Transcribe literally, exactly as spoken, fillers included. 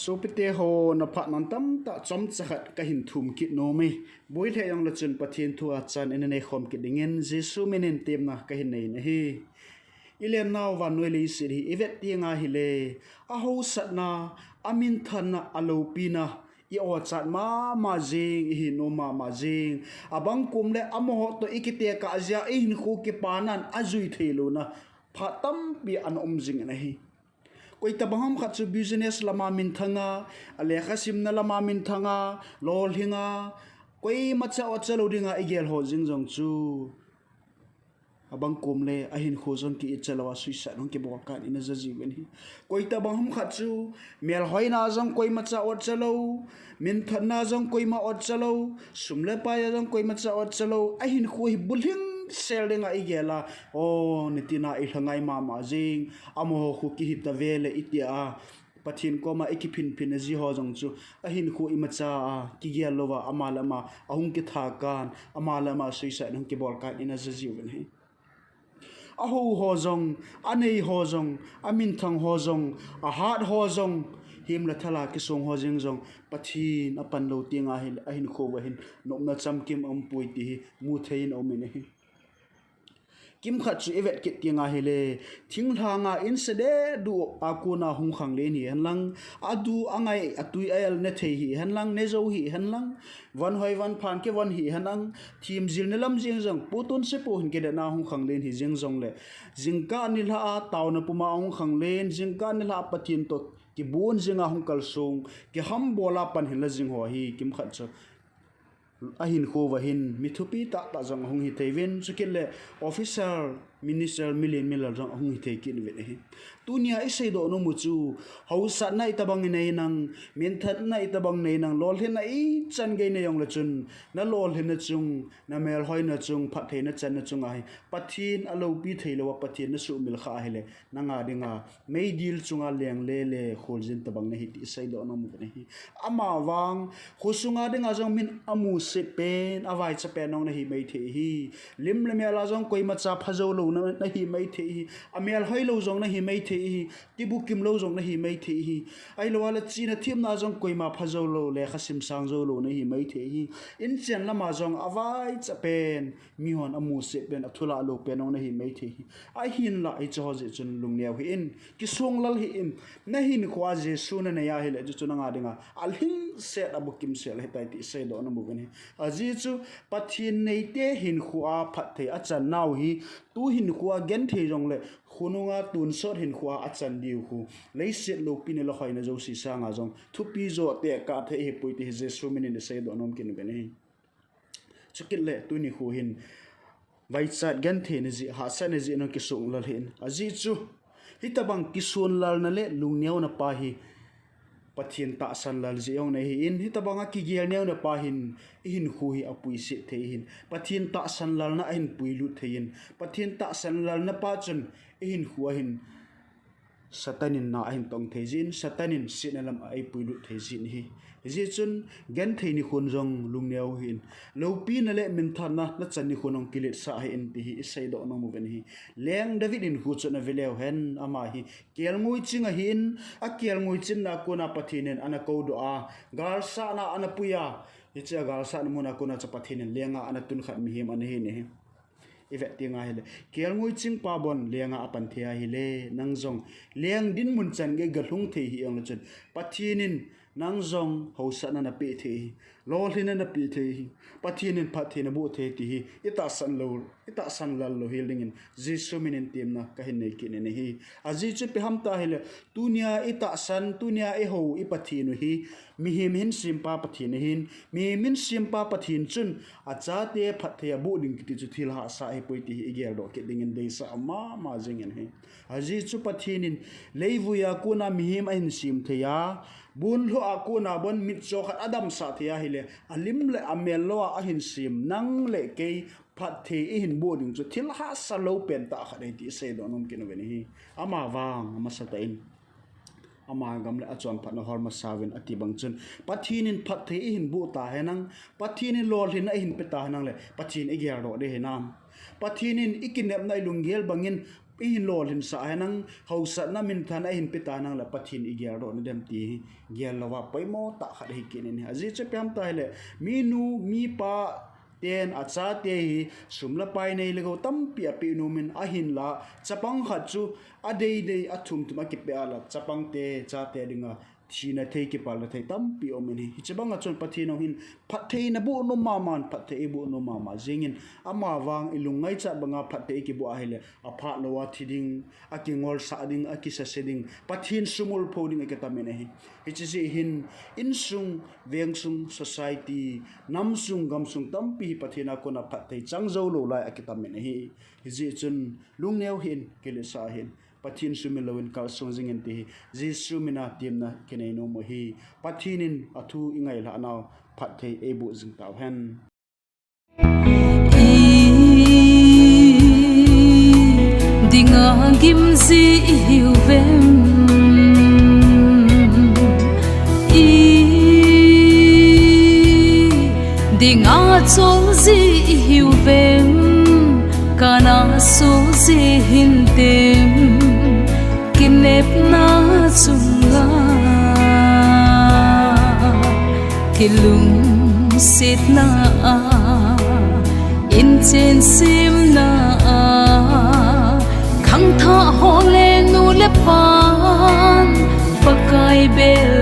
Sopite ho, na phat nom tamtah chomcha khat kahin thum kit nom e. Boi lheh jongle chun Pathen thu a chan ina neikhom kit dingin Jesu minin temna kahin nei ahi. I lennau vannoi leiset hi i vet teng ahile, a hausatna, a minthanna, a loupina, i ochat mama jing, i hinnom mama jing. Abang kum le amaho toh i kitekah jeh a i hinkho kipanan a jui theilouna phat tampi ana um jing in ahi. Koi tabang ham khat chu business lama minthang a, a lekha simna lama minthang a, lolhing a, koimacha otcha lou dinga i gel ho jeng jong chu, abang kum le a hinkho jong ki-itcha lou a suicide hung kibol khan ina ja jiuvin ahi. Koi tabang ham khat chu melhoina jong koimacha otcha lou, minthanna jong koima otcha lou, sum le pai a jong koimacha otcha lou, a hinkho hi bulhing sel dinga i gel a, o, nitina i lhangai mama jing, amaho khu kihi tave le i tia, Pathen koma i kiphinphin a ji ho jong chu, a hinkho imacha a kigel louva, ama le ama ahung kitha khan, ama le ama suicide hung kibol khan ina ja jiuvin ahi. A hou ho jong, a nei ho jong, a minthang ho jong, a hat ho jong, him le thal a kisong ho jeng jong, Pathen a pan lou teng ahile, a hinkho uva hin nopna chamkim aumpoi ti hi mu thei in aum in ahi. Kimkhat chu i vet kit teng ahile, thinglhang a inse dehduh a kona hung khanglen hihen lang, a du a ngai a tui a el ne thei hihen lang, ne jou hihen lang, von hoi von phan kivon hihen lang, thim jil ne lam jeng jong, pu tun se pu hin kidetna hung khanglen hi jeng jongle, jingkah nilhah a taona puma hung khanglen, jingkah nilhah a Pathen toh kibon jing a hung kalsong, kihambol a pan hin la jing ho hi kimkhat chu a hinkho uva hin mi thupi tahtah jong ahung hithei uvin, chukit le officer, minister, milen milal jong ahung hithei kit uvin ahi. Tunia i seidoh nom u chu, hausatna itobang i nei nang, minthanna itobang nei nang, lolhinna ichan gei nei jongle chun, na lolhinna chung, na melhoina chung, phattheina channa chung ahi, Pathen a loupi thei louva, Pathen na suhmil kha ahile, nanga dinga meidil chunga leng lele kholjin tobang nahi ti i seidoh nom uvin ahi. Ama vang, khosunga dinga jong min amusit pen, avaicha pen jong nahi maithei ahi. Lim le mel a jong koimacha phajou lou na, nahi maithei ahi. Amelhoi lou jong nahi maithei ahi. Tibukim lou jong nahi maithei ahi. Ahilouleh china themna jong koima phajou lou, lekha sim sang jou lou nahi maithei ahi. Inchen lama jong avaicha pen, mihon amusit pen, athulah lou pen jong nahi maithei ahi. Ahinlah hiche ho jeh chun lungneo hih in, kisonglal hih in, na hinkhoa Jesu nanei ahile, chuchu nanga dinga alhingset, abukim sel ahitai ti i seidoh nom uvin ahi. Ajeh chu Pathen neite hinkhoa phatthei achan nau hi, tu hinkhoa genthei jongle, khonunga tonsot hinkhoa achan diu khu, leiset loupina le hoina jouse sanga jong thupi jo tekah thei ahipoi ti hi Jesu minin i seidoh nom kit uvin ahi. Chukit le tuni khu hin, vaichat gentheina jeh, hahsatna jeh in kisonglal hih in. Ajeh chu, hitobang kisonlalna le lungneona pa hi, Pathen tahsan lal jeh jong nahi in, hitobanga kigel neona pa hin, i hinkho hi apuiset thei ahin, Pathen tahsan lalna ahin puilut thei in, Pathen tahsan lalna pa chun, i hinkhoa hin, Satan in na ahin tong thei jin, Satan in setna lam a eipuilut thei jin ahi. Hijeh chun, genthei nikhon jong lungneo hih in, loupina le minthanna nachan nikhon jong kiletsah hih in ti hi i seidoh nom uvin ahi. Leng David in khu chu nave leu hen, ama hi kelngoi ching ahin, akelngoi chinna kona Pathen in ana koudoh a, galsatna ana pui a, hiche a galsatna muna kona chu Pathen in lenga ana tunkhat mihem ana hin ahi. I vet teng ahile, kelngoi chingpa bon lenga apan thei ahile, nang jong leng dinmun chan gei galhung thei hih jongle chun, Pathen in nang jong hausatna napeh thei ahi, lolhinna napeh thei ahi, Pathen in phattheina boh thei ti hi i tahsan lou, i tahsan lal lou hel dingin Jesu minin temna kahin nei kit in ahi. Ajeh chu ipi ham ti ahile, tunia i tahsan, tunia i hou, i Pathen u hi mihem hin sempa Pathen ahin, mihem hin sempa Pathen chun achate phatthei aboh ding kiti chu thil hahsa ahipoi ti hi i geldoh kit dingin deisah mama jing in ahi. Ajeh chu Pathen in leivui a kona mihem ahin sem thei a, bonlhoh a kona bon mitcho khat adamsah thei ahile, alim le amel lou a ahin sem nang le kei phatthei i hin boh ding chu thil hahsa lou pentah khat ahi ti i seidoh nom kit uvin ahi. Ama vang, amasatah in, ama gam le achonphatna hol masa uvin ati bang chun, Pathen in phatthei i hin boh tahen lang, Pathen in lolhinna i hin pe tahen lang le, Pathen i geldoh ding hinam? Pathen in i kinepna i lunggel bangin ihin lolhinsah hen lang, hausatna minthanna ihin peh ta hen lang le Pathen igel doh nadem ti hi gel louva poimo tah khat ahi kit in ahi. Ajeh chu ipi ham itile, minu, mipa ten achate hi sum le pai nei le gou tampi apeh nom in, ahinla chapang khat chu adei dei, athum thum akipeh a la chapangte, chate dinga thina thei, kipalna thei tampi aum in ahi. Hiche banga chun Pathen jong hin phatthei naboh nom mama in, phatthei eiboh nom mama jeng in, ama vang ilung ngaichat banga phatthei ikiboh ahile, aphat louva thi ding, akingolsah ding, akisase ding, Pathen sumil pho ding akitam in ahi. Hiche jeh hin insung, vengsung, society, namsung, gamsung tampi hi Pathen a kona phatthei chang jou lou lai akitam in ahi. Hijeh chun lungneo hih in, kiletsah hih in, Pathen sumil louvin kalsong jing in ti hi Jesu mina temna kinei nom u ahi. Pathen in athu ingailhah nau phatthei eiboh jing tauhen. Dinga gim ji ihiuvem? I dinga chol ji ihiuvem? Kana so ji hintem, kinepna chunga kilungsetna a, inchen semna a, khangthah ho le nu le pan Pakai bel